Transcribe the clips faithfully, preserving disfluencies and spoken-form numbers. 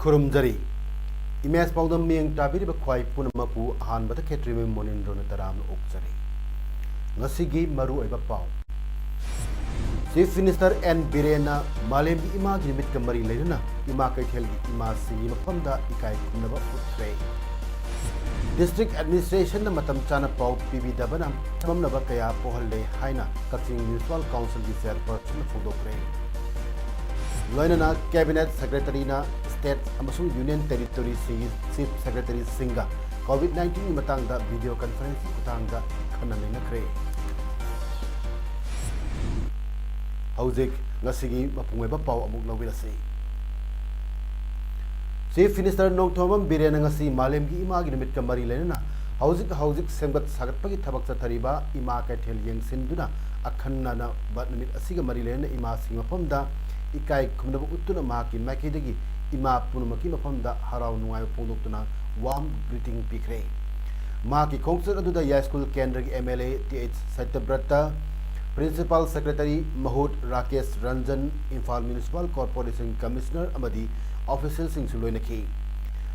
ꯈꯨꯔꯨꯝꯖꯔꯤ꯫ Image ꯄꯥꯎꯗꯝ ꯃꯤꯠꯌꯦꯡ ꯇꯥꯕꯤꯔꯤꯕ ꯈ꯭ꯋꯥꯏ ꯄꯨꯝꯅꯃꯛꯄꯨ ꯑꯍꯥꯟꯕꯗ ꯈꯦꯇ꯭ꯔꯤꯃꯌꯨꯝ ꯃꯣꯅꯤꯟꯗ꯭ꯔꯣꯅ ꯇꯔꯥꯝꯅ ꯑꯣꯛꯆꯔꯤ꯫ ꯉꯁꯤꯒꯤ ꯃꯔꯨꯑꯣꯏꯕ ꯄꯥꯎ꯫ ꯆꯤꯐ ꯃꯤꯅꯤꯁꯇꯔ ꯑꯦꯟ ꯕꯤꯔꯦꯟꯅ ꯃꯥꯂꯦꯝꯒꯤ ꯏꯃꯥꯒꯤ ꯅꯨꯃꯤꯠꯀ ꯃꯔꯤ ꯂꯩꯅꯅ ꯏꯃꯥ ꯀꯩꯊꯦꯜꯒꯤ ꯏꯃꯥꯁꯤꯡꯒꯤ ꯃꯐꯝꯗ ꯏꯀꯥꯏ ꯈꯨꯝꯅꯕ ꯎꯠꯈ꯭ꯔꯦ꯫ ꯗꯤꯁꯇ꯭ꯔꯤꯛ ꯑꯦꯗꯃꯤꯅꯤꯁꯇ꯭ꯔꯦꯁꯟꯅ ꯃꯇꯝ ꯆꯥꯅ ꯄꯥꯎ ꯄꯤꯕꯤꯗꯕꯅ ꯆꯃꯝꯅꯕ ꯀꯌꯥ ꯄꯣꯛꯍꯜꯂꯦ ꯍꯥꯏꯅ ꯀꯛꯆꯤꯡ ꯃ꯭ꯌꯨꯅꯤꯁꯤꯄꯥꯜ ꯀꯥꯎꯟꯁꯤꯜꯒꯤ ꯆꯦꯌꯔꯄꯔꯁꯟꯅ ꯐꯣꯡꯗꯣꯛꯈ꯭ꯔꯦ꯫ ꯂꯣꯏꯅꯅ ꯀꯦꯕꯤꯅꯦꯠ ꯁꯦꯀ꯭ꯔꯦꯇꯔꯤꯅ ꯁ꯭ꯇꯦꯠ ꯑꯃꯁꯨꯡ ꯌꯨꯅꯤꯌꯟ ꯇꯦꯔꯤꯇꯣꯔꯤꯁꯤꯡꯒꯤ ꯆꯤꯐ ꯁꯦꯀ꯭ꯔꯦꯇꯔꯤꯁꯤꯡꯒ ꯀꯣꯚꯤꯗ ꯅꯥꯏꯟꯇꯤꯟꯒꯤ ꯃꯇꯥꯡꯗ ꯚꯤꯗꯤꯑꯣ ꯀꯟꯐꯔꯦꯟꯁꯀꯤ ꯈꯨꯠꯊꯥꯡꯗ ꯈꯟꯅ ꯅꯩꯅꯈ꯭ꯔꯦ꯫ ꯍꯧꯖꯤꯛ ꯉꯁꯤꯒꯤ ꯃꯄꯨꯡ ꯑꯣꯏꯕ ꯄꯥꯎ ꯑꯃꯨꯛ ꯂꯧꯕꯤꯔꯁꯤ꯫ ꯆꯤꯐ ꯃꯤꯅꯤꯁꯇꯔ ꯅꯣꯡꯊꯣꯝꯕꯝ ꯕꯤꯔꯦꯟꯅ ꯉꯁꯤ ꯃꯥꯂꯦꯝꯒꯤ ꯏꯃꯥꯒꯤ ꯅꯨꯃꯤꯠꯀ ꯃꯔꯤ ꯂꯩꯅꯅ ꯍꯧꯖꯤꯛ ꯍꯧꯖꯤꯛ ꯁꯦꯝꯒꯠ ꯁꯥꯒꯠꯄꯒꯤ ꯊꯕꯛ ꯆꯠꯊꯔꯤꯕ ꯏꯃꯥ ꯀꯩꯊꯦꯜ ꯌꯦꯡꯁꯤꯟꯗꯨꯅ ꯑꯈꯟꯅꯅꯕ ꯅꯨꯃꯤꯠ ꯑꯁꯤꯒ ꯃꯔꯤ ꯂꯩꯅꯅ ꯏꯃꯥꯁꯤꯡꯒꯤ ꯃꯐꯝꯗ ꯏꯀꯥꯏ ꯈꯨꯝꯅꯕ ꯎꯠꯇꯨꯅ ꯃꯍꯥꯛꯀꯤ ꯃꯥꯏꯀꯩꯗꯒꯤ ꯏꯃꯥ ꯄꯨꯝꯅꯃꯛꯀꯤ ꯃꯐꯝꯗ ꯍꯔꯥꯎ ꯅꯨꯡꯉꯥꯏꯕ ꯐꯣꯡꯗꯣꯛꯇꯨꯅ warm greeting ꯄꯤꯈ꯭ꯔꯦ꯫ ꯃꯍꯥꯛꯀꯤ ꯈꯣꯡꯆꯠ ꯑꯗꯨꯗ ꯌꯥꯏꯁ꯭ꯀꯨꯜ ꯀꯦꯟꯗ꯭ꯔꯒꯤ M L A T H Satyabrata, principal secretary ꯃꯍꯨꯠ Rakesh Ranjan, Imphal municipal corporation commissioner ꯑꯃꯗꯤ ꯑꯣꯐꯤꯁꯤꯌꯦꯜꯁꯤꯡꯁꯨ ꯂꯣꯏꯅꯈꯤ꯫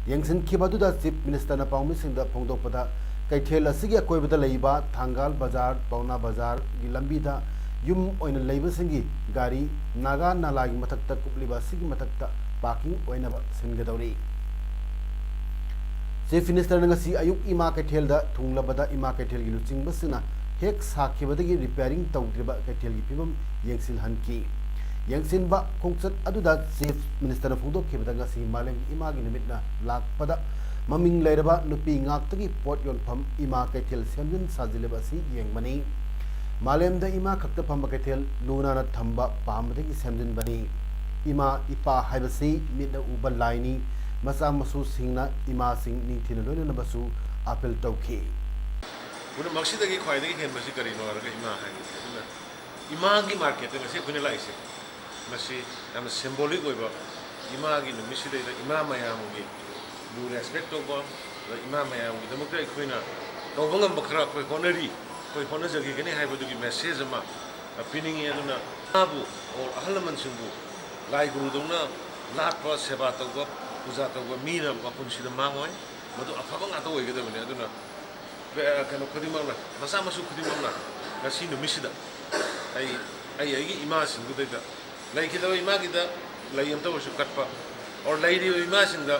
ꯌꯦꯡꯁꯤꯟꯈꯤꯕ ꯑꯗꯨꯗ ꯆꯤꯐ ꯃꯤꯅꯤꯁꯇꯔꯅ ꯄꯥꯎꯃꯤꯁꯤꯡꯗ ꯐꯣꯡꯗꯣꯛꯄꯗ, ꯀꯩꯊꯦꯜ ꯑꯁꯤꯒꯤ ꯑꯀꯣꯏꯕꯗ ꯂꯩꯕ ꯊꯥꯡꯒꯥꯜ ꯕꯖꯥꯔ, ꯄꯥꯎꯅꯥ ꯕꯖꯥꯔꯒꯤ ꯂꯝꯕꯤꯗ ꯌꯨꯝ ꯑꯣꯏꯅ ꯂꯩꯕꯁꯤꯡꯒꯤ ꯒꯥꯔꯤ ꯅꯥꯒꯥ ꯅꯥꯂꯥꯒꯤ ꯃꯊꯛꯇ ꯀꯨꯞꯂꯤꯕ ꯑꯁꯤꯒꯤ ꯃꯊꯛꯇ ꯄꯥꯔꯀꯤꯡ ꯑꯣꯏꯅꯕ ꯁꯤꯟꯒꯗꯧꯔꯤ꯫ ꯆꯤꯐ ꯃꯤꯅꯤꯁꯇꯔꯅ ꯉꯁꯤ ꯑꯌꯨꯛ ꯏꯃꯥ ꯀꯩꯊꯦꯜꯗ ꯊꯨꯡꯂꯕꯗ ꯏꯃꯥ ꯀꯩꯊꯦꯜꯒꯤ ꯂꯨꯆꯤꯡꯕꯁꯤꯡꯅ ꯍꯦꯛ ꯁꯥꯈꯤꯕꯗꯒꯤ ꯔꯤꯄꯤꯌꯥꯔꯤꯡ ꯇꯧꯗ꯭ꯔꯤꯕ ꯀꯩꯊꯦꯜꯒꯤ ꯐꯤꯕꯝ ꯌꯦꯡꯁꯤꯜꯍꯟꯈꯤ꯫ ꯌꯦꯡꯁꯤꯟꯕ ꯈꯣꯡꯆꯠ ꯑꯗꯨꯗ ꯆꯤꯐ ꯃꯤꯅꯤꯁꯇꯔꯅ ꯐꯣꯡꯗꯣꯛꯈꯤꯕꯗ ꯉꯁꯤ ꯃꯥꯂꯦꯝꯒꯤ ꯏꯃꯥꯒꯤ ꯅꯨꯃꯤꯠꯅ ꯂꯥꯛꯄꯗ ꯃꯃꯤꯡ ꯂꯩꯔꯕ ꯅꯨꯄꯤ ꯉꯥꯛꯇꯒꯤ ꯄꯣꯠ ꯌꯣꯟꯐꯝ ꯏꯃꯥ ꯀꯩꯊꯦꯜ ꯁꯦꯝꯖꯤꯟ ꯁꯥꯖꯤꯜꯂꯤꯕ ꯑꯁꯤ ꯌꯦꯡꯕꯅꯤ꯫ ꯃꯥꯂꯦꯝꯗ ꯏꯃꯥ ꯈꯛꯇ ꯐꯝꯕ ꯀꯩꯊꯦꯜ ꯂꯨ ꯅꯥꯟꯅ ꯊꯝꯕ ꯄꯥꯝꯕꯗꯒꯤ ꯁꯦꯝꯖꯤꯟꯕꯅꯤ꯫ ꯏꯃꯥ ꯏꯄꯥ ꯍꯥꯏꯕꯁꯤ ꯃꯤꯠꯅ ꯎꯕ ꯂꯥꯏꯅꯤ꯫ ꯃꯆꯥ ꯃꯁꯨꯁꯤꯡꯅ ꯏꯃꯥꯁꯤꯡ ꯅꯤꯡꯊꯤꯅ ꯂꯣꯏꯅꯅꯕꯁꯨ ꯑꯥꯄꯤꯜ ꯇꯧꯈꯤ꯫ ꯄꯨꯝꯅꯃꯛꯁꯤꯗꯒꯤ ꯈ꯭ꯋꯥꯏꯗꯒꯤ ꯍꯦꯟꯕꯁꯤ ꯀꯔꯤꯅꯣ ꯍꯥꯏꯔꯒ ꯏꯃꯥ ꯍꯥꯏꯕꯅꯤ꯫ ꯑꯗꯨꯅ ꯏꯃꯥꯒꯤ ꯃꯥꯔꯀꯦꯠꯇ ꯉꯁꯤ ꯑꯩꯈꯣꯏꯅ ꯂꯥꯛꯏꯁꯦ, ꯃꯁꯤ ꯌꯥꯝꯅ ꯁꯤꯝꯕꯣꯂꯤꯛ ꯑꯣꯏꯕ, ꯏꯃꯥꯒꯤ ꯅꯨꯃꯤꯠꯁꯤꯗꯩꯗ ꯏꯃꯥ ꯃꯌꯥꯝꯒꯤ ꯕꯨ ꯔꯦꯁꯄꯦꯛ ꯇꯧꯕ, ꯑꯗ ꯏꯃꯥ ꯃꯌꯥꯝꯒꯤꯗꯃꯛꯇ ꯑꯩꯈꯣꯏꯅ ꯇꯧꯕ ꯉꯝꯕ ꯈꯔ ꯑꯩꯈꯣꯏ ꯍꯣꯠꯅꯔꯤ, ꯑꯩꯈꯣꯏ ꯍꯣꯠꯅꯖꯈꯤꯒꯅꯤ ꯍꯥꯏꯕꯗꯨꯒꯤ ꯃꯦꯁꯦꯖ ꯑꯃ ꯄꯤꯅꯤꯡꯉꯤ꯫ ꯑꯗꯨꯅ ꯏꯃꯥꯕꯨ, ꯑꯣꯔ ꯑꯍꯜ ꯂꯃꯟꯁꯤꯡꯕꯨ ꯂꯥꯏ ꯒꯨꯔꯨꯗꯧꯅ ꯂꯥꯠꯄ, ꯁꯦꯕꯥ ꯇꯧꯕ, ꯄꯨꯖꯥ ꯇꯧꯕ ꯃꯤꯅ ꯃꯄꯨꯟꯁꯤꯗ ꯃꯥꯡꯉꯣꯏ꯫ ꯃꯗꯨ ꯑꯐꯕ ꯉꯥꯛꯇ ꯑꯣꯏꯒꯗꯕꯅꯤ꯫ ꯑꯗꯨꯅ ꯀꯩꯅꯣ ꯈꯨꯗꯤꯡꯃꯛꯅ, ꯃꯆꯥ ꯃꯁꯨ ꯈꯨꯗꯤꯡꯃꯛꯅ ꯉꯁꯤ ꯅꯨꯃꯤꯠꯁꯤꯗ ꯑꯩ, ꯑꯩ ꯑꯩꯒꯤ ꯏꯃꯥꯁꯤꯡꯗꯨꯗꯩꯗ, ꯂꯩꯈꯤꯗꯕ ꯏꯃꯥꯒꯤꯗ ꯂꯩ ꯑꯃꯇ ꯑꯣꯏꯔꯁꯨ ꯀꯠꯄ, ꯑꯣꯔ ꯂꯩꯔꯤꯕ ꯏꯃꯥꯁꯤꯡꯗ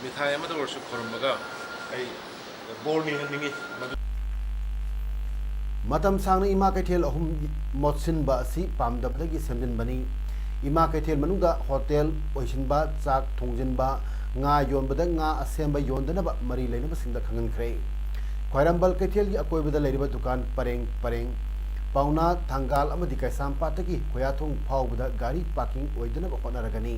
ꯃꯤꯊꯥꯏ ꯑꯃꯇ ꯑꯣꯏꯔꯁꯨ ꯈꯨꯔꯨꯝꯃꯒ ꯑꯩ ꯕꯣꯔ ꯅꯤꯍꯟꯅꯤꯡꯉꯤ꯫ ꯃꯗꯨ ꯃꯇꯝ ꯁꯥꯡꯅ ꯏꯃꯥ ꯀꯩꯊꯦꯜ ꯑꯍꯨꯝ ꯃꯣꯠꯁꯤꯟꯕ ꯑꯁꯤ ꯄꯥꯝꯗꯕꯗꯒꯤ ꯁꯦꯝꯖꯤꯟꯕꯅꯤ꯫ ꯏꯃꯥ ꯀꯩꯊꯦꯜ ꯃꯅꯨꯡꯗ ꯍꯣꯇꯦꯜ ꯑꯣꯏꯁꯤꯟꯕ, ꯆꯥꯛ ꯊꯣꯡꯖꯤꯟꯕ, ꯉꯥ ꯌꯣꯟꯕꯗ ꯉꯥ ꯑꯁꯦꯝꯕ ꯌꯣꯟꯗꯅꯕ ꯃꯔꯤ ꯂꯩꯅꯕꯁꯤꯡꯗ ꯈꯪꯍꯟꯈ꯭ꯔꯦ꯫ ꯈ꯭ꯋꯥꯏꯔꯝꯕꯟ ꯀꯩꯊꯦꯜꯒꯤ ꯑꯀꯣꯏꯕꯗ ꯂꯩꯔꯤꯕ ꯗꯨꯀꯥꯟ ꯄꯔꯦꯡ ꯄꯔꯦꯡ, ꯄꯥꯎꯅꯥ, ꯊꯪꯒꯥꯜ ꯑꯃꯗꯤ ꯀꯩꯁꯥꯝꯄꯥꯠꯇꯒꯤ ꯈꯣꯌꯥꯊꯣꯡ ꯐꯥꯎꯕꯗ ꯒꯥꯔꯤ ꯄꯥꯔꯀꯤꯡ ꯑꯣꯏꯗꯅꯕ ꯍꯣꯠꯅꯔꯒꯅꯤ꯫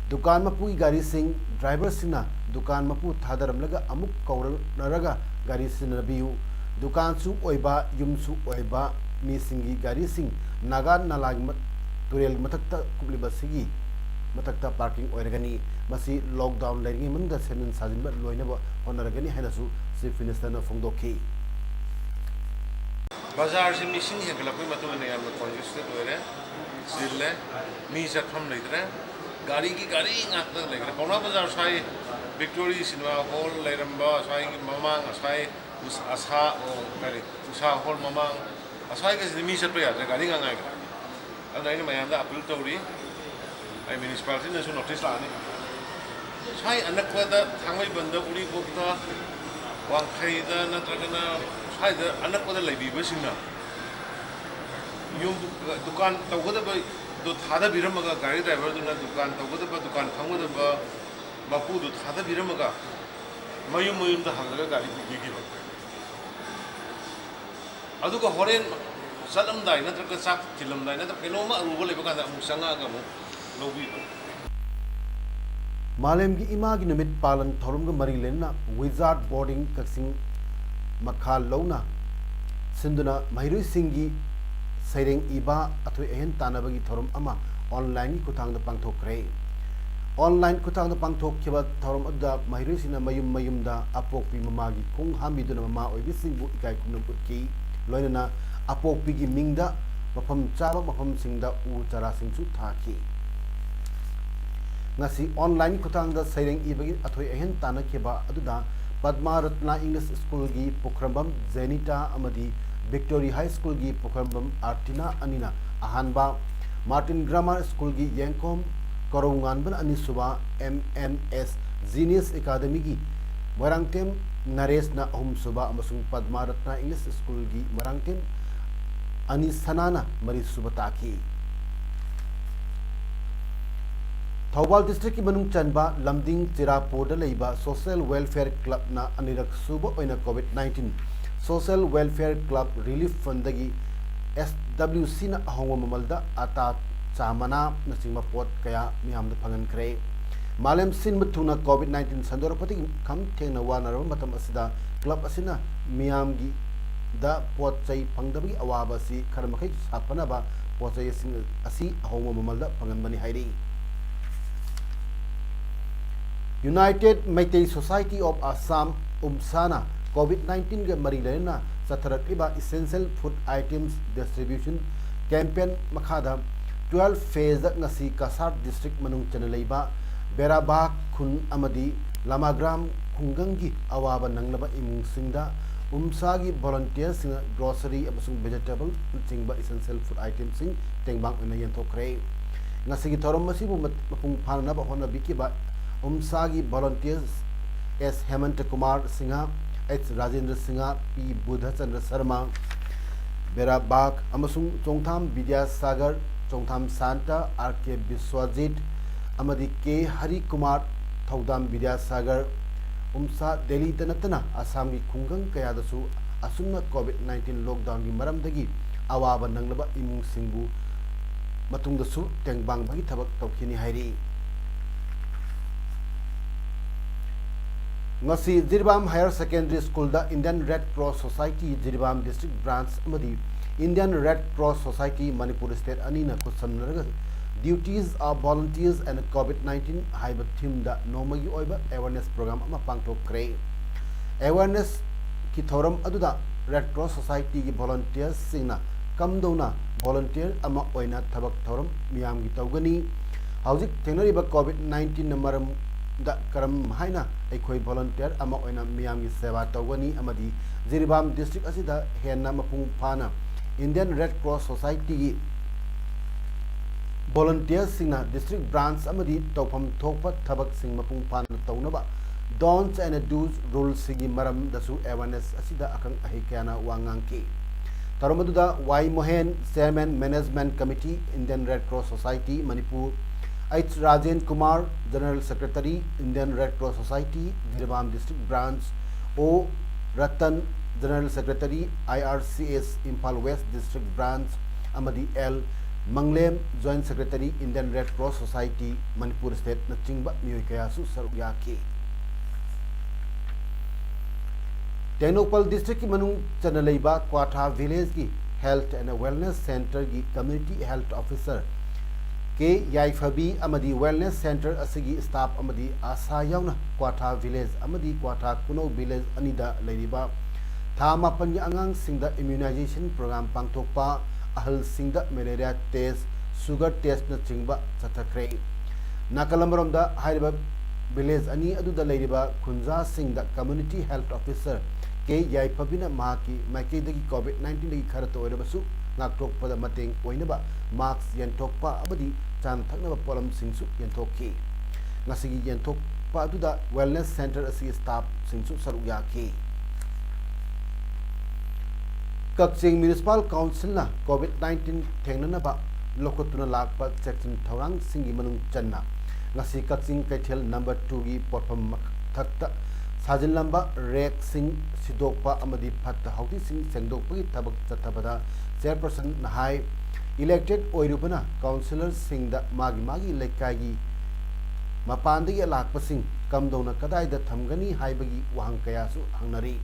ꯗꯨꯀꯥꯟ ꯃꯄꯨꯒꯤ ꯒꯥꯔꯤꯁꯤꯡ ꯗ꯭ꯔꯥꯏꯚꯔꯁꯤꯡꯅ ꯗꯨꯀꯥꯟ ꯃꯄꯨ ꯊꯥꯗꯔꯝꯂꯒ ꯑꯃꯨꯛ ꯀꯧꯅꯔꯒ ꯒꯥꯔꯤ ꯁꯤꯖꯤꯟꯅꯕꯤꯌꯨ꯫ ꯗꯨꯀꯥꯟꯁꯨ ꯑꯣꯏꯕ, ꯌꯨꯝꯁꯨ ꯑꯣꯏꯕ ꯃꯤꯁꯤꯡꯒꯤ ꯒꯥꯔꯤꯁꯤꯡ ꯅꯥꯒꯥ ꯅꯥꯂꯥꯒꯤ ꯃ-, ꯇꯨꯔꯦꯜꯒꯤ ꯃꯊꯛꯇ ꯀꯨꯞꯂꯤꯕꯁꯤꯒꯤ ꯃꯊꯛꯇ ꯄꯥꯔꯀꯤꯡ ꯑꯣꯏꯔꯒꯅꯤ꯫ ꯃꯁꯤ ꯂꯣꯛꯗꯥꯎꯟ ꯂꯩꯔꯤꯉꯩ ꯃꯅꯨꯡꯗ ꯁꯦꯝꯖꯤꯟ ꯁꯥꯖꯤꯟꯕ ꯂꯣꯏꯅꯕ ꯍꯣꯠꯅꯔꯒꯅꯤ ꯍꯥꯏꯅꯁꯨ ꯆꯤꯐ ꯃꯤꯅꯤꯁꯇꯔꯅ ꯐꯣꯡꯗꯣꯛꯈꯤ꯫ ꯕꯖꯥꯔꯁꯤ ꯃꯤꯁꯤꯡ ꯍꯦꯟꯒꯠꯂꯛꯄꯒꯤ ꯃꯇꯨꯡ ꯏꯟꯅ ꯌꯥꯝꯅ ꯀꯣꯟꯖꯦꯁꯇꯦꯠ ꯑꯣꯏꯔꯦ, ꯆꯤꯜꯂꯦ, ꯃꯤ ꯆꯠꯐꯝ ꯂꯩꯇ꯭ꯔꯦ, ꯒꯥꯔꯤꯒꯤ ꯒꯥꯔꯤ ꯉꯥꯛꯇ ꯂꯩꯈ꯭ꯔꯦ꯫ ꯄꯥꯎꯅꯥ ꯕꯖꯥꯔ ꯁ꯭ꯋꯥꯏ, ꯚꯤꯛꯇꯣꯔꯤ ꯁꯤꯅꯦꯃꯥ ꯍꯣꯜ ꯂꯩꯔꯝꯕ ꯁ꯭ꯋꯥꯏꯒꯤ ꯃꯃꯥꯡ, ꯑꯁ꯭ꯋꯥꯏ ꯎꯁ-, ꯑꯁꯥ, ꯑꯣ, ꯀꯔꯤ, ꯎꯁꯥ ꯍꯣꯜ ꯃꯃꯥꯡ, ꯑꯁ꯭ꯋꯥꯏꯒꯁꯤꯗꯤ ꯃꯤ ꯆꯠꯄ ꯌꯥꯗ꯭ꯔꯦ, ꯒꯥꯔꯤ ꯉꯥꯛ ꯉꯥꯏꯈ꯭ꯔꯦ꯫ ꯑꯗꯨꯅ ꯑꯩꯅ ꯃꯌꯥꯝꯗ ꯑꯄꯤꯜ ꯇꯧꯔꯤ, ꯑꯩ ꯃ꯭ꯌꯨꯅꯤꯁꯤꯄꯥꯂꯤꯇꯤꯅꯁꯨ ꯅꯣꯇꯤꯁ ꯂꯥꯛꯑꯅꯤ꯫ ꯁ꯭ꯋꯥꯏ ꯑꯅꯛꯄꯗ ꯊꯥꯡꯃꯩꯕꯟꯗ, ꯎꯔꯤꯄꯣꯛꯇ, ꯋꯥꯡꯈꯩꯗ ꯅꯠꯇ꯭ꯔꯒꯅ ꯁ꯭ꯋꯥꯏꯗ ꯑꯅꯛꯄꯗ ꯂꯩꯕꯤꯕꯁꯤꯡꯅ ꯌꯨꯝ, ꯗꯨꯀꯥꯟ ꯇꯧꯒꯗꯕꯗꯣ ꯊꯥꯗꯕꯤꯔꯝꯃꯒ, ꯒꯥꯔꯤ ꯗ꯭ꯔꯥꯏꯚꯔꯗꯨꯅ ꯗꯨꯀꯥꯟ ꯇꯧꯒꯗꯕ, ꯗꯨꯀꯥꯟ ꯐꯝꯒꯗꯕ ꯃꯄꯨꯗꯨ ꯊꯥꯗꯕꯤꯔꯝꯃꯒ ꯃꯌꯨꯝ ꯃꯌꯨꯝꯗ ꯍꯜꯂꯒ ꯒꯥꯔꯤ ꯄꯨꯕꯤꯈꯤꯕ꯫ ꯑꯗꯨꯒ ꯍꯣꯔꯦꯟ ꯆꯠꯂꯝꯗꯥꯏ ꯅꯠꯇ꯭ꯔꯒ ꯆꯥꯛ ꯊꯤꯜꯂꯝꯗꯥꯏ ꯅꯠꯇ꯭ꯔꯒ ꯀꯩꯅꯣꯝꯃ ꯑꯔꯨꯕ ꯂꯩꯕ ꯀꯥꯟꯗ ꯑꯃꯨꯛ ꯆꯪꯉꯛꯑꯒ ꯑꯃꯨꯛ ꯂꯧꯕꯤꯕ꯫ ꯃꯥꯂꯦꯝꯒꯤ ꯏꯃꯥꯒꯤ ꯅꯨꯃꯤꯠ ꯄꯥꯂꯟ ꯊꯧꯔꯝꯒ ꯃꯔꯤ ꯂꯩꯅꯅ ꯋꯤꯖꯥꯔꯠ ꯕꯣꯔꯗꯤꯡ ꯀꯛꯆꯤꯡ ꯃꯈꯥ ꯂꯧꯅ ꯁꯤꯟꯗꯨꯅ ꯃꯍꯩꯔꯣꯏꯁꯤꯡꯒꯤ ꯁꯩꯔꯦꯡ ꯏꯕ ꯑꯊꯣꯏ ꯑꯍꯦꯟ ꯇꯥꯟꯅꯕꯒꯤ ꯊꯧꯔꯝ ꯑꯃ ꯑꯣꯟꯂꯥꯏꯟꯒꯤ ꯈꯨꯠꯊꯥꯡꯗ ꯄꯥꯡꯊꯣꯛꯈ꯭ꯔꯦ꯫ ꯑꯣꯟꯂꯥꯏꯟ ꯈꯨꯠꯊꯥꯡꯗ ꯄꯥꯡꯊꯣꯛꯈꯤꯕ ꯊꯧꯔꯝ ꯑꯗꯨꯗ ꯃꯍꯩꯔꯣꯏꯁꯤꯡꯅ ꯃꯌꯨꯝ ꯃꯌꯨꯝꯗ ꯑꯄꯣꯛꯄꯤ ꯃꯃꯥꯒꯤ ꯈꯣꯡ ꯍꯥꯝꯕꯤꯗꯨꯅ ꯃꯃꯥ ꯑꯣꯏꯕꯤꯁꯤꯡꯕꯨ ꯏꯀꯥꯏ ꯈꯨꯝꯅꯕ ꯎꯠꯈꯤ꯫ ꯂꯣꯏꯅꯅ ꯑꯄꯣꯛꯄꯤꯒꯤ ꯃꯤꯡꯗ ꯃꯐꯝ ꯆꯥꯕ ꯃꯐꯝꯁꯤꯡꯗ ꯎ ꯆꯥꯔꯥꯁꯤꯡꯁꯨ ꯊꯥꯈꯤ꯫ ꯉꯁꯤ ꯑꯣꯟꯂꯥꯏꯟ ꯈꯨꯠꯊꯥꯡꯗ ꯁꯩꯔꯦꯡ ꯏꯕꯒꯤ ꯑꯊꯣꯏ ꯑꯍꯦꯟ ꯇꯥꯟꯅꯈꯤꯕ ꯑꯗꯨꯗ ꯄꯗꯃꯥ ꯔꯠꯅꯥ ꯏꯪꯂꯤꯁ ꯁ꯭ꯀꯨꯜꯒꯤ ꯄꯨꯈ꯭ꯔꯝꯕꯝ ꯖꯦꯅꯤꯇꯥ ꯑꯃꯗꯤ ꯚꯤꯛꯇꯣꯔꯤ ꯍꯥꯏ ꯁ꯭ꯀꯨꯜꯒꯤ ꯄꯨꯈ꯭ꯔꯝꯕꯝ ꯑꯥꯔꯇꯤꯅꯥ ꯑꯅꯤꯅ ꯑꯍꯥꯟꯕ, ꯃꯥꯔꯇꯤꯟ ꯒ꯭ꯔꯥꯃꯥꯔ ꯁ꯭ꯀꯨꯜꯒꯤ ꯌꯦꯡꯈꯣꯝ ꯀꯣꯔꯧꯉꯥꯟꯕꯅ ꯑꯅꯤꯁꯨꯕ, ꯑꯦꯝ ꯑꯦꯟ ꯑꯦꯁ ꯖꯤꯅꯤꯌꯁ ꯑꯦꯀꯥꯗꯃꯤꯒꯤ ꯃꯣꯏꯔꯥꯡꯊꯦꯝ ꯅꯔꯦꯁꯅ ꯑꯍꯨꯝꯁꯨꯕ ꯑꯃꯁꯨꯡ ꯄꯗꯃꯥ ꯔꯠꯅꯥ ꯏꯪꯂꯤꯁ ꯁ꯭ꯀꯨꯜꯒꯤ ꯃꯣꯏꯔꯥꯡꯊꯦꯝ ꯑꯅꯤ ꯁꯅꯥꯅ ꯃꯔꯤꯁꯨꯕ ꯇꯥꯈꯤ꯫ ꯊꯧꯕꯥꯜ ꯗꯤꯁꯇ꯭ꯔꯤꯛꯀꯤ ꯃꯅꯨꯡ ꯆꯟꯕ ꯂꯝꯗꯤꯡ ꯆꯤꯔꯥꯄꯨꯔꯗ ꯂꯩꯕ ꯁꯣꯁꯤꯌꯦꯜ ꯋꯦꯜꯐꯤꯌꯔ ꯀ꯭ꯂꯕꯅ ꯑꯅꯤꯔꯛ ꯁꯨꯕ ꯑꯣꯏꯅ covid nineteen social welfare club relief ꯐꯟꯗꯒꯤ ꯑꯦꯁ ꯗꯕ꯭ꯂꯤꯎ ꯁꯤꯅ ꯑꯍꯣꯡꯕ ꯃꯃꯜꯗ ꯑꯇꯥ, ꯆꯥ ꯃꯅꯥꯅꯆꯤꯡꯕ ꯄꯣꯠ ꯀꯌꯥ ꯃꯤꯌꯥꯝꯗ ꯐꯪꯍꯟꯈ꯭ꯔꯦ꯫ ꯃꯥꯂꯦꯝ ꯁꯤꯟꯕ ꯊꯨꯡꯅ ꯀꯣꯚꯤꯗ ꯅꯥꯏꯟꯇꯤꯟ ꯁꯟꯗꯣꯔꯛꯄꯗꯒꯤ ꯈꯝ ꯊꯦꯡꯅ ꯋꯥꯅꯔꯕ ꯃꯇꯝ ꯑꯁꯤꯗ ꯀ꯭ꯂꯕ ꯑꯁꯤꯅ ꯃꯤꯌꯥꯝꯒꯤꯗ ꯄꯣꯠ ꯆꯩ ꯐꯪꯗꯕꯒꯤ ꯑꯋꯥꯕ ꯑꯁꯤ ꯈꯔ ꯃꯈꯩ ꯁꯥꯐꯅꯕ ꯄꯣꯠ ꯆꯩꯁꯤꯡ ꯑꯁꯤ ꯑꯍꯣꯡꯕ ꯃꯃꯜꯗ ꯐꯪꯍꯟꯕꯅꯤ ꯍꯥꯏꯔꯤ꯫ United Meitei Society of Assam, ꯎꯝꯁꯥꯅ ꯀꯣꯚꯤꯗ ꯅꯥꯏꯟꯇꯤꯟꯒ ꯃꯔꯤ ꯂꯩꯅꯅ ꯆꯠꯊꯔꯛꯂꯤꯕ Essential Food Items Distribution Campaign ꯃꯈꯥꯗ ꯇꯨꯋꯦꯜꯐ ꯐꯦꯖꯗ ꯉꯁꯤ ꯀꯁꯥꯔ ꯗꯤꯁꯇ꯭ꯔꯤꯛ ꯃꯅꯨꯡ ꯆꯟꯅ ꯂꯩꯕ ꯕꯦꯔꯥꯕꯥꯒ ꯈꯨꯟ ꯑꯃꯗꯤ ꯂꯃꯥꯒ꯭ꯔꯥꯝ ꯈꯨꯡꯒꯪꯒꯤ ꯑꯋꯥꯕ ꯅꯪꯂꯕ ꯏꯃꯨꯡꯁꯤꯡꯗ ꯎꯝꯁꯥꯒꯤ ꯚꯣꯂꯨꯟꯇꯤꯌꯔꯁꯤꯡꯅ ꯒ꯭ꯔꯣꯁꯔꯤ ꯑꯃꯁꯨꯡ ꯚꯦꯖꯤꯇꯦꯕꯜꯅꯆꯤꯡꯕ essential food itemꯁꯤꯡ ꯇꯦꯡꯕꯥꯡ ꯑꯣꯏꯅ ꯌꯦꯟꯊꯣꯛꯈ꯭ꯔꯦ꯫ ꯉꯁꯤꯒꯤ ꯊꯧꯔꯝ ꯑꯁꯤꯕꯨ ꯃꯄꯨꯡ ꯐꯥꯅꯅꯕ ꯍꯣꯠꯅꯕꯤꯈꯤꯕ ꯎꯝꯁꯥꯒꯤ ꯚꯣꯂꯨꯟꯇꯤꯌꯔꯁ ꯑꯦꯁ ꯍꯦꯃꯟꯇ ꯀꯨꯃꯥꯔ ꯁꯤꯡꯍ, ꯑꯩꯆ ꯔꯥꯖꯦꯟꯗ꯭ꯔ ꯁꯤꯡꯍ, ꯄꯤ ꯕꯨꯙꯆꯟꯗ꯭ꯔ ꯁꯔꯃ, ꯕꯦꯔꯥꯕꯥꯒ ꯑꯃꯁꯨꯡ ꯆꯣꯡꯊꯥꯝ ꯕꯤꯗ꯭ꯌꯥꯁꯥꯒꯔ, ꯆꯣꯡꯊꯥꯝ ꯁꯥꯟꯇ, ꯑꯥꯔ ꯀꯦ ꯕꯤꯁ꯭ꯋꯥꯖꯤꯠ ꯑꯃꯗꯤ ꯀꯦ ꯍꯔꯤꯀꯨꯃꯥꯔ, ꯊꯧꯗꯥꯝ ꯕꯤꯗ꯭ꯌꯥꯁꯥꯒꯔ, ꯎꯝꯁꯥ ꯗꯦꯜꯂꯤꯗ ꯅꯠꯇꯅ ꯑꯁꯥꯝꯒꯤ ꯈꯨꯡꯒꯪ ꯀꯌꯥꯗꯁꯨ ꯑꯁꯨꯝꯅ ꯀꯣꯚꯤꯗ ꯅꯥꯏꯟꯇꯤꯟ ꯂꯣꯛꯗꯥꯎꯟꯒꯤ ꯃꯔꯝꯗꯒꯤ ꯑꯋꯥꯕ ꯅꯪꯂꯕ ꯏꯃꯨꯡꯁꯤꯡꯕꯨ ꯃꯇꯨꯡꯗꯁꯨ ꯇꯦꯡꯕꯥꯡꯕꯒꯤ ꯊꯕꯛ ꯇꯧꯈꯤꯅꯤ ꯍꯥꯏꯔꯤ꯫ ꯉꯁꯤ Jiribam Higher Secondary Schoolꯗ Indian Red Cross Society Jiribam District Branch ꯑꯃꯗꯤ Indian Red Cross Society Manipur State ꯑꯅꯤꯅ ꯈꯨꯠꯁꯝꯅꯔꯒ Duties of Volunteers and COVID nineteen ꯍꯥꯏꯕ themeꯗ ꯅꯣꯡꯃꯒꯤ ꯑꯣꯏꯕ awareness program ꯑꯃ ꯄꯥꯡꯊꯣꯛꯈ꯭ꯔꯦ꯫ Awarenessꯀꯤ ꯊꯧꯔꯝ ꯑꯗꯨꯗ Red Cross Societyꯒꯤ volunteersꯁꯤꯡꯅ ꯀꯝꯗꯧꯅ volunteer ꯑꯃ ꯑꯣꯏꯅ ꯊꯕꯛ ꯊꯧꯔꯝ ꯃꯤꯌꯥꯝꯒꯤ ꯇꯧꯒꯅꯤ, ꯍꯧꯖꯤꯛ ꯊꯦꯡꯅꯔꯤꯕ COVID nineteenꯅ ꯃꯔꯝꯗ ꯀꯔꯝ ꯍꯥꯏꯅ ꯑꯩꯈꯣꯏ volunteer ꯑꯃ ꯑꯣꯏꯅ ꯃꯤꯌꯥꯝꯒꯤ ꯁꯦꯕꯥ ꯇꯧꯒꯅꯤ ꯑꯃꯗꯤ ꯖꯤꯔꯤꯕꯥꯝ District ꯑꯁꯤꯗ ꯍꯦꯟꯅ ꯃꯄꯨꯡ ꯐꯥꯅ Indian Red Cross Societyꯒꯤ volunteersꯁꯤꯡꯅ District Branch ꯑꯃꯗꯤ ꯇꯧꯐꯝ ꯊꯣꯛꯄ ꯊꯕꯛꯁꯤꯡ ꯃꯄꯨꯡ ꯐꯥꯅ ꯇꯧꯅꯕ Don'ts and Do's ruleꯁꯤꯡꯒꯤ ꯃꯔꯝꯗꯁꯨ awareness ꯑꯁꯤꯗ ꯑꯈꯪ ꯑꯍꯩ ꯀꯌꯥꯅ ꯋꯥ ꯉꯥꯡꯈꯤ꯫ ꯊꯧꯔꯝ ꯑꯗꯨꯗ ꯋꯥꯏ ꯃꯣꯍꯦꯟ, Chairman Management Committee, Indian Red Cross Society, Manipur, H Rajen Kumar, General Secretary, Indian Red Cross Society, Jiribam District Branch, ꯑꯣ Ratan, General Secretary, I R C S, Imphal West District Branch, ꯑꯃꯗꯤ L Manglem, Joint Secretary, Indian Red Cross Society, Manipur Stateꯅꯆꯤꯡꯕ ꯃꯤꯑꯣꯏ ꯀꯌꯥꯁꯨ ꯁꯔꯨꯛ ꯌꯥꯈꯤ꯫ ꯇꯦꯡꯅꯧꯄꯜ Districtꯀꯤ ꯃꯅꯨꯡ ꯆꯟꯅ ꯂꯩꯕ ꯀ꯭ꯋꯥꯊꯥ Villageꯀꯤ Health and Wellness Centreꯒꯤ Community Health Officer ꯀꯦ ꯌꯥꯏꯐꯕꯤ ꯑꯃꯗꯤ Wellness Centre ꯑꯁꯤꯒꯤ staff ꯑꯃꯗꯤ ꯑꯥꯁꯥ ꯌꯥꯎꯅ ꯀ꯭ꯋꯥꯊꯥ Village ꯑꯃꯗꯤ ꯀ꯭ꯋꯥꯊꯥ ꯈꯨꯅꯧ Village ꯑꯅꯤꯗ ꯂꯩꯔꯤꯕ ꯊꯥ ꯃꯥꯄꯟꯒꯤ ꯑꯉꯥꯡꯁꯤꯡꯗ immunization program ꯄꯥꯡꯊꯣꯛꯄ, ꯑꯍꯜꯁꯤꯡꯗ malaria test, sugar testꯅꯆꯤꯡꯕ ꯆꯠꯊꯈ꯭ꯔꯦ꯫ ꯅꯥꯀꯜ ꯑꯃꯔꯣꯝꯗ ꯍꯥꯏꯔꯤꯕ village ꯑꯅꯤ ꯑꯗꯨꯗ ꯂꯩꯔꯤꯕ ꯈꯨꯟꯖꯥꯁꯤꯡꯗ Community Health Officer ꯀꯦ ꯌꯥꯏꯐꯕꯤꯅ ꯃꯍꯥꯛꯀꯤ ꯃꯥꯏꯀꯩꯗꯒꯤ COVID nineteenꯗꯒꯤ ꯈꯔꯇ ꯑꯣꯏꯔꯕꯁꯨ ꯉꯥꯛꯊꯣꯛꯄꯗ ꯃꯇꯦꯡ ꯑꯣꯏꯅꯕ mask ꯌꯦꯟꯊꯣꯛꯄ ꯑꯃꯗꯤ ꯆꯥꯅ ꯊꯛꯅꯕ ꯄꯣꯠꯂꯝꯁꯤꯡꯁꯨ ꯌꯦꯟꯊꯣꯛꯈꯤ꯫ ꯉꯁꯤꯒꯤ ꯌꯦꯟꯊꯣꯛꯄ ꯑꯗꯨꯗ Wellness Centre ꯑꯁꯤꯒꯤ staffꯁꯤꯡꯁꯨ ꯁꯔꯨꯛ ꯌꯥꯈꯤ꯫ ꯀꯛꯆꯤꯡ Municipal Councilꯅ COVID nineteen ꯊꯦꯡꯅꯅꯕ ꯂꯧꯈꯠꯇꯨꯅ ꯂꯥꯛꯄ ꯆꯦꯛꯁꯤꯟ ꯊꯧꯔꯥꯡꯁꯤꯡꯒꯤ ꯃꯅꯨꯡ ꯆꯟꯅ ꯉꯁꯤ ꯀꯛꯆꯤꯡ ꯀꯩꯊꯦꯜ number twoꯒꯤ ꯄꯣꯠꯐꯝ ꯃꯊꯛꯇ ꯁꯥꯖꯤꯜꯂꯝꯕ rackꯁꯤꯡ ꯁꯤꯗꯣꯛꯄ ꯑꯃꯗꯤ ꯐꯠꯇ ꯍꯥꯎꯗꯤꯁꯤꯡ ꯁꯦꯡꯗꯣꯛꯄꯒꯤ ꯊꯕꯛ ꯆꯠꯊꯕꯗ Chairperson ꯅꯍꯥꯏ Elected ꯑꯣꯏꯔꯨꯕꯅ councillorꯁꯤꯡꯗ ꯃꯥꯒꯤ ꯃꯥꯒꯤ ꯂꯩꯀꯥꯏꯒꯤ ꯃꯄꯥꯟꯗꯒꯤ ꯂꯥꯛꯄꯁꯤꯡ ꯀꯝꯗꯧꯅ ꯀꯗꯥꯏꯗ ꯊꯝꯒꯅꯤ ꯍꯥꯏꯕꯒꯤ ꯋꯥꯍꯪ ꯀꯌꯥꯁꯨ ꯍꯪꯅꯔꯤ꯫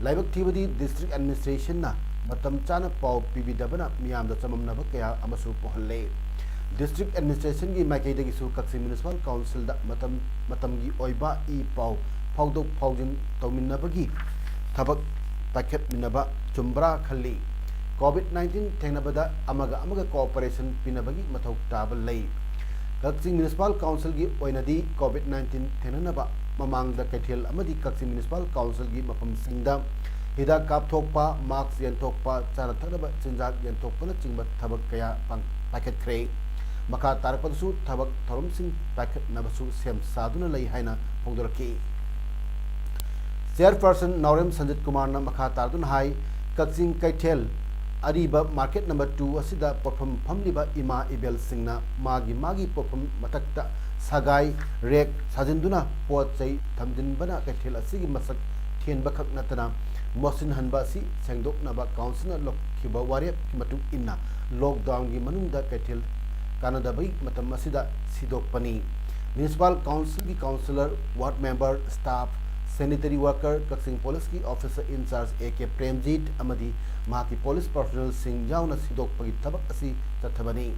ꯂꯥꯏꯕꯛ ꯊꯤꯕꯗꯤ district administrationꯅ ꯃꯇꯝ ꯆꯥꯅ ꯄꯥꯎ ꯄꯤꯕꯤꯗꯕꯅ ꯃꯤꯌꯥꯝꯗ ꯆꯃꯝꯅꯕ ꯀꯌꯥ ꯑꯃꯁꯨ ꯄꯣꯛꯍꯜꯂꯦ꯫ District administrationꯒꯤ ꯃꯥꯏꯀꯩꯗꯒꯤꯁꯨ ꯀꯛꯆꯤꯡ Municipal Councilꯗ ꯃꯇꯝ ꯃꯇꯝꯒꯤ ꯑꯣꯏꯕ ꯏ ꯄꯥꯎ ꯐꯥꯎꯗꯣꯛ ꯐꯥꯎꯖꯤꯟ ꯇꯧꯃꯤꯟꯅꯕꯒꯤ ꯊꯕꯛ ꯄꯥꯏꯈꯠꯃꯤꯟꯅꯕ ꯆꯨꯝꯕ꯭ꯔꯥ ꯈꯜꯂꯤ꯫ COVID nineteen ꯊꯦꯡꯅꯕꯗ ꯑꯃꯒ ꯑꯃꯒ cooperation ꯄꯤꯅꯕꯒꯤ ꯃꯊꯧ ꯇꯥꯕ ꯂꯩ꯫ ꯀꯛꯆꯤꯡ Municipal Councilꯒꯤ ꯑꯣꯏꯅꯗꯤ COVID nineteen ꯊꯦꯡꯅꯅꯕ ꯃꯃꯥꯡꯗ ꯀꯩꯊꯦꯜ ꯑꯃꯗꯤ ꯀꯛꯆꯤꯡ Municipal Councilꯒꯤ ꯃꯐꯝꯁꯤꯡꯗ ꯍꯤꯗꯥꯛ ꯀꯥꯞꯊꯣꯛꯄ, mask ꯌꯦꯟꯊꯣꯛꯄ, ꯆꯥꯅ ꯊꯛꯅꯕ ꯆꯤꯟꯖꯥꯛ ꯌꯦꯟꯊꯣꯛꯄꯅꯆꯤꯡꯕ ꯊꯕꯛ ꯀꯌꯥ ꯄꯥꯡ-, ꯄꯥꯏꯈꯠꯈ꯭ꯔꯦ꯫ ꯃꯈꯥ ꯇꯥꯔꯛꯄꯗꯁꯨ ꯊꯕꯛ ꯊꯧꯔꯝꯁꯤꯡ ꯄꯥꯏꯈꯠꯅꯕꯁꯨ ꯁꯦꯝ ꯁꯥꯗꯨꯅ ꯂꯩ ꯍꯥꯏꯅ ꯐꯣꯡꯗꯣꯔꯛꯈꯤ꯫ Chairperson ꯅꯥꯎꯔꯦꯝ ꯁꯟꯖꯤꯠ ꯀꯨꯃꯥꯔꯅ ꯃꯈꯥ ꯇꯥꯗꯨꯅ ꯍꯥꯏ, ꯀꯛꯆꯤꯡ ꯀꯩꯊꯦꯜ ꯑꯔꯤꯕ market number two ꯑꯁꯤꯗ ꯄꯣꯠꯐꯝ ꯐꯝꯂꯤꯕ ꯏꯃꯥ ꯏꯕꯦꯜꯁꯤꯡꯅ ꯃꯥꯒꯤ ꯃꯥꯒꯤ ꯄꯣꯠꯐꯝ ꯃꯊꯛꯇ ꯁꯒꯥꯏ rack ꯁꯥꯖꯤꯟꯗꯨꯅ ꯄꯣꯠ ꯆꯩ ꯊꯝꯖꯤꯟꯕꯅ ꯀꯩꯊꯦꯜ ꯑꯁꯤꯒꯤ ꯃꯁꯛ ꯊꯤꯍꯟꯕꯈꯛ ꯅꯠꯇꯅ ꯃꯣꯠꯁꯤꯟꯍꯟꯕ ꯑꯁꯤ ꯁꯦꯡꯗꯣꯛꯅꯕ councilꯅ ꯂꯧꯈꯤꯕ ꯋꯥꯔꯦꯞꯀꯤ ꯃꯇꯨꯡ ꯏꯟꯅ lockdownꯒꯤ ꯃꯅꯨꯡꯗ ꯀꯩꯊꯦꯜ ꯀꯥꯟꯅꯗꯕꯒꯤ ꯃꯇꯝ ꯑꯁꯤꯗ ꯁꯤꯗꯣꯛꯄꯅꯤ꯫ Municipal Councilꯒꯤ councillor, ward member, staff, sanitary worker, Kakching Policeꯀꯤ officer in charge A K Premjit ꯑꯃꯗꯤ ꯃꯍꯥꯛꯀꯤ police personnelꯁꯤꯡ ꯌꯥꯎꯅ ꯁꯤꯗꯣꯛꯄꯒꯤ ꯊꯕꯛ ꯑꯁꯤ ꯆꯠꯊꯕꯅꯤ꯫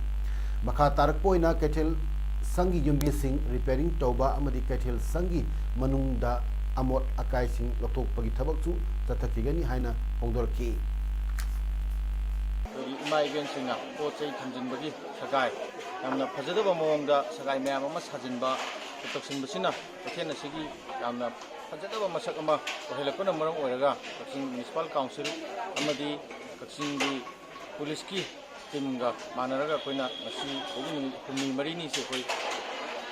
ꯃꯈꯥ ꯇꯥꯔꯛꯄ ꯑꯣꯏꯅ ꯀꯩꯊꯦꯜ ꯁꯪꯒꯤ ꯌꯨꯝꯕꯤꯁꯤꯡ repairing ꯇꯧꯕ ꯑꯃꯗꯤ ꯀꯩꯊꯦꯜ ꯁꯪꯒꯤ ꯃꯅꯨꯡꯗ ꯑꯃꯣꯠ ꯑꯀꯥꯏꯁꯤꯡ ꯂꯧꯊꯣꯛꯄꯒꯤ ꯊꯕꯛꯁꯨ ꯆꯠꯊꯈꯤꯒꯅꯤ ꯍꯥꯏꯅ ꯐꯣꯡꯗꯣꯔꯛꯈꯤ꯫ ꯑꯩꯈꯣꯏꯒꯤ ꯏꯃꯥ ꯏꯕꯦꯟꯁꯤꯡꯅ ꯄꯣꯠ ꯆꯩ ꯊꯝꯖꯤꯟꯕꯒꯤ ꯁꯒꯥꯏ, ꯌꯥꯝꯅ ꯐꯖꯗꯕ ꯃꯑꯣꯡꯗ ꯁꯒꯥꯏ ꯃꯌꯥꯝ ꯑꯃ ꯁꯥꯖꯤꯟꯕ, ꯇꯧꯁꯤꯟꯕꯁꯤꯅ ꯀꯩꯊꯦꯜ ꯑꯁꯤꯒꯤ ꯌꯥꯝꯅ ꯐꯖꯗꯕ ꯃꯁꯛ ꯑꯃ ꯑꯣꯏꯍꯜꯂꯛꯄꯅ ꯃꯔꯝ ꯑꯣꯏꯔꯒ ꯀꯛꯆꯤꯡ Municipal Council ꯑꯃꯗꯤ ꯀꯛꯆꯤꯡꯒꯤ policeꯀꯤ teamꯒ ꯃꯥꯟꯅꯔꯒ ꯑꯩꯈꯣꯏꯅ ꯉꯁꯤ ꯍꯧꯖꯤꯛ ꯅꯨꯃꯤꯠ ꯍꯨꯝꯅꯤ ꯃꯔꯤꯅꯤꯁꯦ ꯑꯩꯈꯣꯏ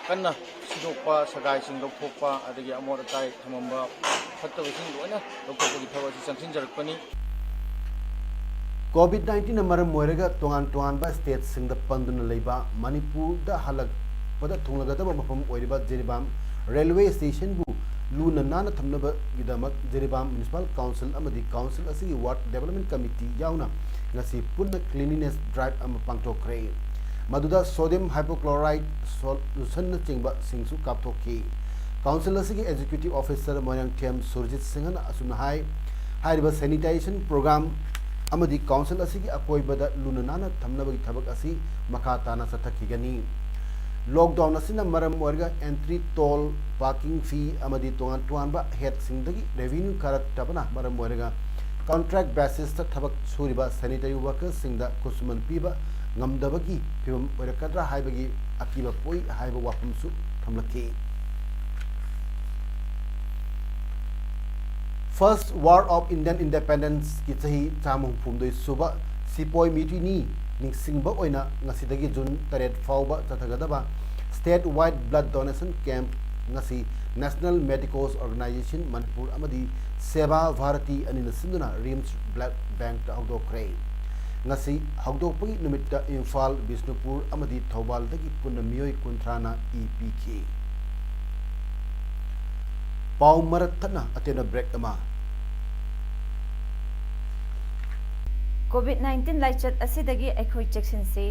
ꯀꯟꯅ ꯁꯤꯗꯣꯛꯄ, ꯁꯒꯥꯏꯁꯤꯡ ꯂꯧꯊꯣꯛꯄ, ꯑꯗꯒꯤ ꯑꯃꯣꯠ ꯑꯀꯥꯏ ꯊꯝꯃꯝꯕ ꯐꯠꯇꯕꯁꯤꯡ ꯂꯣꯏꯅ ꯂꯧꯊꯣꯛꯄꯒꯤ ꯊꯕꯛ ꯑꯁꯤ ꯆꯪꯁꯤꯟꯖꯔꯛꯄꯅꯤ꯫ COVID nineteenꯅ ꯃꯔꯝ ꯑꯣꯏꯔꯒ ꯇꯣꯉꯥꯟ ꯇꯣꯉꯥꯟꯕ stateꯁꯤꯡꯗ ꯄꯟꯗꯨꯅ ꯂꯩꯕ ꯃꯅꯤꯄꯨꯔꯗ ꯍꯜꯂꯛꯄꯗ ꯊꯨꯡꯂꯒꯗꯕ ꯃꯐꯝ ꯑꯣꯏꯔꯤꯕ ꯖꯤꯔꯤꯕꯥꯝ railway stationꯕꯨ ꯂꯨꯅ ꯅꯥꯟꯅ ꯊꯝꯅꯕꯒꯤꯗꯃꯛ ꯖꯤꯔꯤꯕꯥꯝ Municipal Council ꯑꯃꯗꯤ council ꯑꯁꯤꯒꯤ ward development committee ꯌꯥꯎꯅ ꯉꯁꯤ ꯄꯨꯟꯅ cleanliness drive ꯑꯃ ꯄꯥꯡꯊꯣꯛꯈ꯭ꯔꯦ꯫ ꯃꯗꯨꯗ sodium hypochlorite solutionꯅꯆꯤꯡꯕꯁꯤꯡꯁꯨ ꯀꯥꯞꯊꯣꯛꯈꯤ꯫ Council ꯑꯁꯤꯒꯤ Executive Officer ꯃꯣꯏꯔꯥꯡꯊꯦꯝ ꯁꯨꯔꯖꯤꯠ ꯁꯤꯡꯍꯅ ꯑꯁꯨꯝꯅ ꯍꯥꯏ, ꯍꯥꯏꯔꯤꯕ sanitisation program ꯑꯃꯗꯤ Council ꯑꯁꯤꯒꯤ ꯑꯀꯣꯏꯕꯗ ꯂꯨꯅ ꯅꯥꯟꯅ ꯊꯝꯅꯕꯒꯤ ꯊꯕꯛ ꯑꯁꯤ ꯃꯈꯥ ꯇꯥꯅ ꯆꯠꯊꯈꯤꯒꯅꯤ꯫ Lockdown ꯑꯁꯤꯅ ꯃꯔꯝ ꯑꯣꯏꯔꯒ entry toll, parking fee ꯑꯃꯗꯤ ꯇꯣꯉꯥꯟ ꯇꯣꯉꯥꯟꯕ headꯁꯤꯡꯗꯒꯤ revenue ꯀꯥꯔꯛꯇꯕꯅ ꯃꯔꯝ ꯑꯣꯏꯔꯒ contract basisꯇ ꯊꯕꯛ ꯁꯨꯔꯤꯕ sanitary workersꯁꯤꯡꯗ ꯈꯨꯠꯁꯨꯃꯟ ꯄꯤꯕ ꯉꯝꯗꯕꯒꯤ ꯐꯤꯚꯝ ꯑꯣꯏꯔꯛꯀꯗ꯭ꯔꯥ ꯍꯥꯏꯕꯒꯤ ꯑꯀꯤꯕ ꯄꯣꯛꯏ ꯍꯥꯏꯕ ꯋꯥꯐꯝꯁꯨ ꯊꯝꯂꯛꯈꯤ꯫ First War of Indian Independenceꯀꯤ ꯆꯍꯤ ꯆꯥꯝꯃ ꯍꯨꯝꯐꯨ ꯍꯨꯝꯗꯣꯏ ꯁꯨꯕ ꯁꯤꯄꯣꯏ ꯃꯤꯇꯤꯅꯤ ꯅꯤꯡꯁꯤꯡꯕ ꯑꯣꯏꯅ ꯉꯁꯤꯗꯒꯤ ꯖꯨꯟ ꯇꯔꯦꯠ ꯐꯥꯎꯕ ꯆꯠꯊꯒꯗꯕ state wide blood donation camp ꯉꯁꯤ National Medicos Organisation ꯃꯅꯤꯄꯨꯔ ꯑꯃꯗꯤ ꯁꯦꯕꯥ ꯚꯥꯔꯇꯤ ꯑꯅꯤꯅ ꯁꯤꯟꯗꯨꯅ RIMS Blood Bankꯇ ꯍꯧꯗꯣꯛꯈ꯭ꯔꯦ꯫ ꯉꯁꯤ ꯍꯧꯗꯣꯛꯄꯒꯤ ꯅꯨꯃꯤꯠꯇ ꯏꯝꯐꯥꯜ, ꯕꯤꯁꯅꯨꯄꯨꯔ ꯑꯃꯗꯤ ꯊꯧꯕꯥꯜꯗꯒꯤ ꯄꯨꯟꯅ ꯃꯤꯑꯣꯏ ꯀꯨꯟꯊ꯭ꯔꯥꯅ ꯏ ꯄꯤꯈꯤ꯫ ꯄꯥꯎ ꯃꯔꯛ ꯊꯠꯅ ꯑꯇꯦꯟꯕ break ꯑꯃ꯫ COVID nineteen ꯂꯥꯏꯆꯠ ꯑꯁꯤꯗꯒꯤ ꯑꯩꯈꯣꯏ ꯆꯦꯛꯁꯤꯟꯁꯤ꯫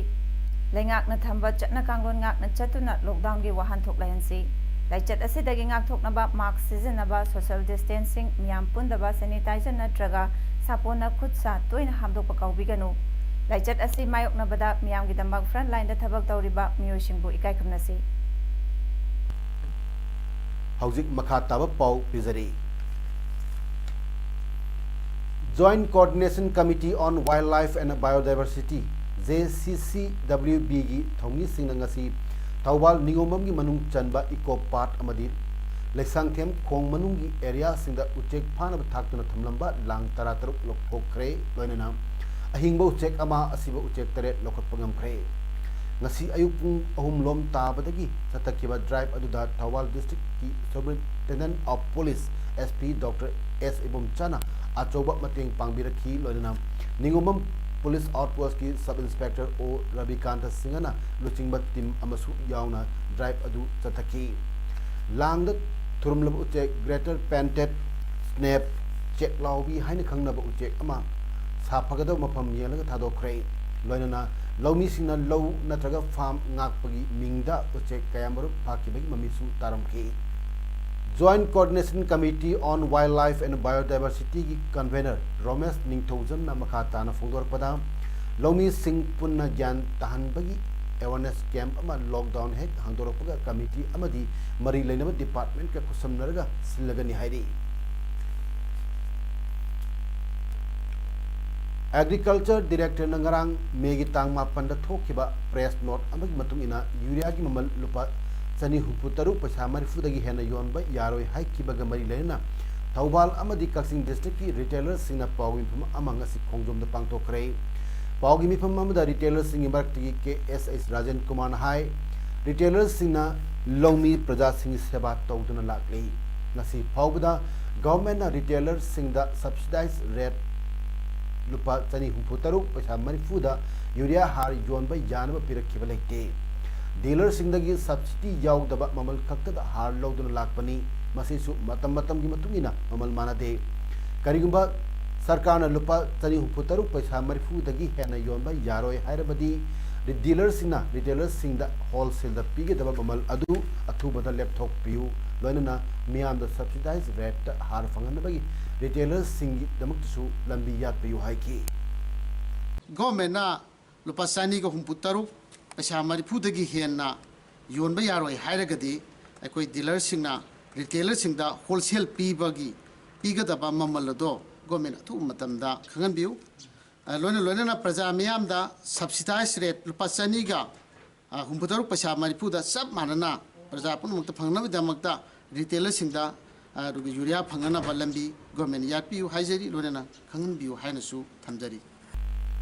ꯂꯩꯉꯥꯛꯅ ꯊꯝꯕ ꯆꯠꯅ ꯀꯥꯡꯂꯣꯟ ꯉꯥꯛꯅ ꯆꯠꯇꯨꯅ lockdownꯒꯤ ꯋꯥꯍꯟꯊꯣꯛ ꯂꯩꯍꯟꯁꯤ꯫ ꯂꯥꯏꯆꯠ ꯑꯁꯤꯗꯒꯤ ꯉꯥꯛꯊꯣꯛꯅꯕ mask ꯁꯤꯖꯤꯟꯅꯕ, social distancing, ꯃꯤꯌꯥꯝ ꯄꯨꯟꯗꯕ, sanitizer ꯅꯠꯇ꯭ꯔꯒ ꯁꯥꯄꯣꯟꯅ ꯈꯨꯠ ꯁꯥ ꯇꯣꯏꯅ ꯍꯥꯝꯗꯣꯛꯄ ꯀꯥꯎꯕꯤꯒꯅꯨ꯫ ꯂꯥꯏꯆꯠ ꯑꯁꯤ ꯃꯥꯌꯣꯛꯅꯕꯗ ꯃꯤꯌꯥꯝꯒꯤꯗꯃꯛ front lineꯗ ꯊꯕꯛ ꯇꯧꯔꯤꯕ ꯃꯤꯑꯣꯏꯁꯤꯡꯕꯨ ꯏꯀꯥꯏ ꯈꯨꯝꯅꯁꯤ꯫ ꯍꯧꯖꯤꯛ ꯃꯈꯥ ꯇꯥꯕ ꯄꯥꯎ ꯄꯤꯖꯔꯤ꯫ Joint Coordination Committee on Wildlife and Biodiversity, JCCWBꯒꯤ ꯊꯧꯃꯤꯁꯤꯡꯅ ꯉꯁꯤ ꯊꯧꯕꯥꯜ ꯅꯤꯉꯣꯝꯕꯝꯒꯤ ꯃꯅꯨꯡ ꯆꯟꯕ Eco Park ꯑꯃꯗꯤ ꯂꯩꯁꯥꯡꯊꯦꯝ ꯈꯣꯡ ꯃꯅꯨꯡꯒꯤ areaꯁꯤꯡꯗ ꯎꯆꯦꯛ ꯐꯥꯅꯕ ꯊꯥꯛꯇꯨꯅ ꯊꯝꯂꯝꯕ ꯂꯥꯡ ꯇꯔꯥꯇꯔꯨꯛ ꯂꯧꯊꯣꯛꯈ꯭ꯔꯦ꯫ ꯂꯣꯏꯅꯅ ꯑꯍꯤꯡꯕ ꯎꯆꯦꯛ ꯑꯃ, ꯑꯁꯤꯕ ꯎꯆꯦꯛ ꯇꯔꯦꯠ ꯂꯧꯈꯠꯄ ꯉꯝꯈ꯭ꯔꯦ꯫ ꯉꯁꯤ ꯑꯌꯨꯛ ꯄꯨꯡ ꯑꯍꯨꯝ ꯂꯣꯝ ꯇꯥꯕꯗꯒꯤ ꯆꯠꯊꯈꯤꯕ drive ꯑꯗꯨꯗ Thoubal districtꯀꯤ Superintendent of Police, SP Doctor S ꯏꯕꯣꯝꯆꯥꯅ ꯑꯆꯧꯕ ꯃꯇꯦꯡ ꯄꯥꯡꯕꯤꯔꯛꯈꯤ꯫ ꯂꯣꯏꯅꯅ ꯅꯤꯉꯣꯝꯕꯝ police outpostꯀꯤ sub inspector O Rabikanta ꯁꯤꯡꯍꯅ ꯂꯨꯆꯤꯡꯕ team ꯑꯃꯁꯨ ꯌꯥꯎꯅ drive ꯑꯗꯨ ꯆꯠꯊꯈꯤ꯫ ꯂꯥꯡꯗ ꯊꯨꯔꯨꯝꯂꯕ ꯎꯆꯦꯛ greater painted snap, ꯆꯦꯛꯂꯥꯎꯕꯤ ꯍꯥꯏꯅ ꯈꯪꯅꯕ ꯎꯆꯦꯛ ꯑꯃ ꯁꯥꯐꯒꯗꯕ ꯃꯐꯝ ꯌꯦꯡꯂꯒ ꯊꯥꯗꯣꯛꯈ꯭ꯔꯦ꯫ ꯂꯣꯏꯅꯅ ꯂꯧꯃꯤꯁꯤꯡꯅ ꯂꯧ ꯅꯠꯇ꯭ꯔꯒ ꯐꯥꯝ ꯉꯥꯛꯄꯒꯤ ꯃꯤꯡꯗ ꯎꯆꯦꯛ ꯀꯌꯥꯃꯔꯨꯝ ꯐꯥꯈꯤꯕꯒꯤ ꯃꯃꯤꯁꯨ ꯇꯥꯔꯝꯈꯤ꯫ Joint Coordination Committee on Wildlife and Biodiversity ꯒꯤ convenor ꯔꯣꯃꯦꯁ ꯅꯤꯡꯊꯧꯖꯝꯅ ꯃꯈꯥ ꯇꯥꯅ ꯐꯣꯡꯗꯣꯔꯛꯄꯗ, ꯂꯧꯃꯤꯁꯤꯡ ꯄꯨꯟꯅ ꯒ꯭ꯌꯥꯟ ꯇꯥꯍꯟꯕꯒꯤ awareness camp ꯑꯃ lockdown ꯍꯦꯛ ꯍꯥꯡꯗꯣꯔꯛꯄꯒ committee ꯑꯃꯗꯤ ꯃꯔꯤ ꯂꯩꯅꯕ department ꯀ ꯈꯨꯠꯁꯝꯅꯔꯒ ꯁꯤꯜꯂꯒꯅꯤ ꯍꯥꯏꯔꯤ꯫ Agriculture Director ꯅ ꯉꯔꯥꯡ ꯃꯦꯒꯤ ꯇꯥꯡ ꯃꯥꯄꯟꯗ ꯊꯣꯛꯈꯤꯕ press note ꯑꯃꯒꯤ ꯃꯇꯨꯡ ꯏꯟꯅ, ꯌꯨꯔꯤꯌꯥꯒꯤ ꯃꯃꯜ ꯂꯨꯄꯥ ꯆꯅꯤ ꯍꯨꯝꯐꯨ ꯇꯔꯨꯛ ꯄꯩꯁꯥ ꯃꯔꯤꯐꯨꯗꯒꯤ ꯍꯦꯟꯅ ꯌꯣꯟꯕ ꯌꯥꯔꯣꯏ ꯍꯥꯏꯈꯤꯕꯒ ꯃꯔꯤ ꯂꯩꯅꯅ ꯊꯧꯕꯥꯜ ꯑꯃꯗꯤ ꯀꯛꯆꯤꯡ district ꯀꯤ retailer ꯁꯤꯡꯅ ꯄꯥꯎꯒꯤ ꯃꯤꯐꯝ ꯑꯃ ꯉꯁꯤ ꯈꯣꯡꯖꯣꯝꯗ ꯄꯥꯡꯊꯣꯛꯈ꯭ꯔꯦ꯫ ꯄꯥꯎꯒꯤ ꯃꯤꯐꯝ ꯑꯃꯗ retailer ꯁꯤꯡꯒꯤ ꯃꯔꯛꯇꯒꯤ ꯀꯦ ꯑꯦꯁ ꯑꯩꯆ ꯔꯥꯖꯦꯟ ꯀꯨꯃꯥꯔꯅ ꯍꯥꯏ, retailer ꯁꯤꯡꯅ ꯂꯧꯃꯤ ꯄ꯭ꯔꯖꯥꯁꯤꯡꯒꯤ ꯁꯦꯕꯥ ꯇꯧꯗꯨꯅ ꯂꯥꯛꯂꯤ꯫ ꯉꯁꯤ ꯐꯥꯎꯕꯗ government ꯅ retailer ꯁꯤꯡꯗ subsidized rate ꯂꯨꯄꯥ ꯆꯅꯤ ꯍꯨꯝꯐꯨ ꯇꯔꯨꯛ ꯄꯩꯁꯥ ꯃꯔꯤꯐꯨꯗ ꯌꯨꯔꯤꯌꯥ ꯍꯥꯔ ꯌꯣꯟꯕ ꯌꯥꯅꯕ ꯄꯤꯔꯛꯈꯤꯕ ꯂꯩꯇꯦ꯫ Dealer ꯁꯤꯡꯗꯒꯤ subsidy ꯌꯥꯎꯗꯕ ꯃꯃꯜ ꯈꯛꯇꯗ ꯍꯥꯔ ꯂꯧꯗꯨꯅ ꯂꯥꯛꯄꯅꯤ꯫ ꯃꯁꯤꯁꯨ ꯃꯇꯝ ꯃꯇꯝꯒꯤ ꯃꯇꯨꯡ ꯏꯟꯅ ꯃꯃꯜ ꯃꯥꯟꯅꯗꯦ꯫ ꯀꯔꯤꯒꯨꯝꯕ ꯁꯔꯀꯥꯔꯅ ꯂꯨꯄꯥ ꯆꯅꯤ ꯍꯨꯝꯐꯨ ꯇꯔꯨꯛ ꯄꯩꯁꯥ ꯃꯔꯤꯐꯨꯗꯒꯤ ꯍꯦꯟꯅ ꯌꯣꯟꯕ ꯌꯥꯔꯣꯏ ꯍꯥꯏꯔꯕꯗꯤ, dealer ꯁꯤꯡꯅ retailer ꯁꯤꯡꯗ wholesale ꯗ ꯄꯤꯒꯗꯕ ꯃꯃꯜ ꯑꯗꯨ ꯑꯊꯨꯕꯗ ꯂꯦꯞꯊꯣꯛꯄꯤꯌꯨ, ꯂꯣꯏꯅꯅ ꯃꯤꯌꯥꯝꯗ subsidized rate ꯇ ꯍꯥꯔ ꯐꯪꯍꯟꯅꯕꯒꯤ retailer ꯁꯤꯡꯒꯤꯗꯃꯛꯇꯁꯨ ꯂꯝꯕꯤ ꯌꯥꯠꯄꯤꯌꯨ ꯍꯥꯏꯈꯤ꯫ Government ꯅ ꯂꯨꯄꯥ ꯆꯅꯤꯒ ꯍꯨꯝꯐꯨ ꯇꯔꯨꯛ ꯄꯩꯁꯥ ꯃꯔꯤꯐꯨꯗꯒꯤ ꯍꯦꯟꯅ ꯌꯣꯟꯕ ꯌꯥꯔꯣꯏ ꯍꯥꯏꯔꯒꯗꯤ, ꯑꯩꯈꯣꯏ dealer ꯁꯤꯡꯅ retailer ꯁꯤꯡꯗ wholesale ꯄꯤꯕꯒꯤ, ꯄꯤꯒꯗꯕ ꯃꯃꯜ ꯑꯗꯣ government ꯑꯊꯨꯕ ꯃꯇꯝꯗ ꯈꯪꯍꯟꯕꯤꯌꯨ꯫ ꯑ, ꯂꯣꯏꯅ ꯂꯣꯏꯅꯅ ꯄ꯭ꯔꯖꯥ ꯃꯤꯌꯥꯝꯗ subsidized rate ꯂꯨꯄꯥ ꯆꯅꯤꯒ, ꯑ, ꯍꯨꯝꯐꯨꯇꯔꯨꯛ ꯄꯩꯁꯥ ꯃꯔꯤꯐꯨꯗ ꯆꯞ ꯃꯥꯟꯅꯅ ꯄ꯭ꯔꯖꯥ ꯄꯨꯝꯅꯃꯛꯇ ꯐꯪꯅꯕꯒꯤꯗꯃꯛꯇ retailer ꯁꯤꯡꯗ, ꯑ, ꯑꯗꯨꯒ ꯌꯨꯔꯤꯌꯥ ꯐꯪꯅꯅꯕ ꯂꯝꯕꯤ government ꯅ ꯌꯥꯠꯄꯤꯌꯨ ꯍꯥꯏꯖꯔꯤ, ꯂꯣꯏꯅꯅ ꯈꯪꯍꯟꯕꯤꯌꯨ ꯍꯥꯏꯅꯁꯨ ꯊꯝꯖꯔꯤ꯫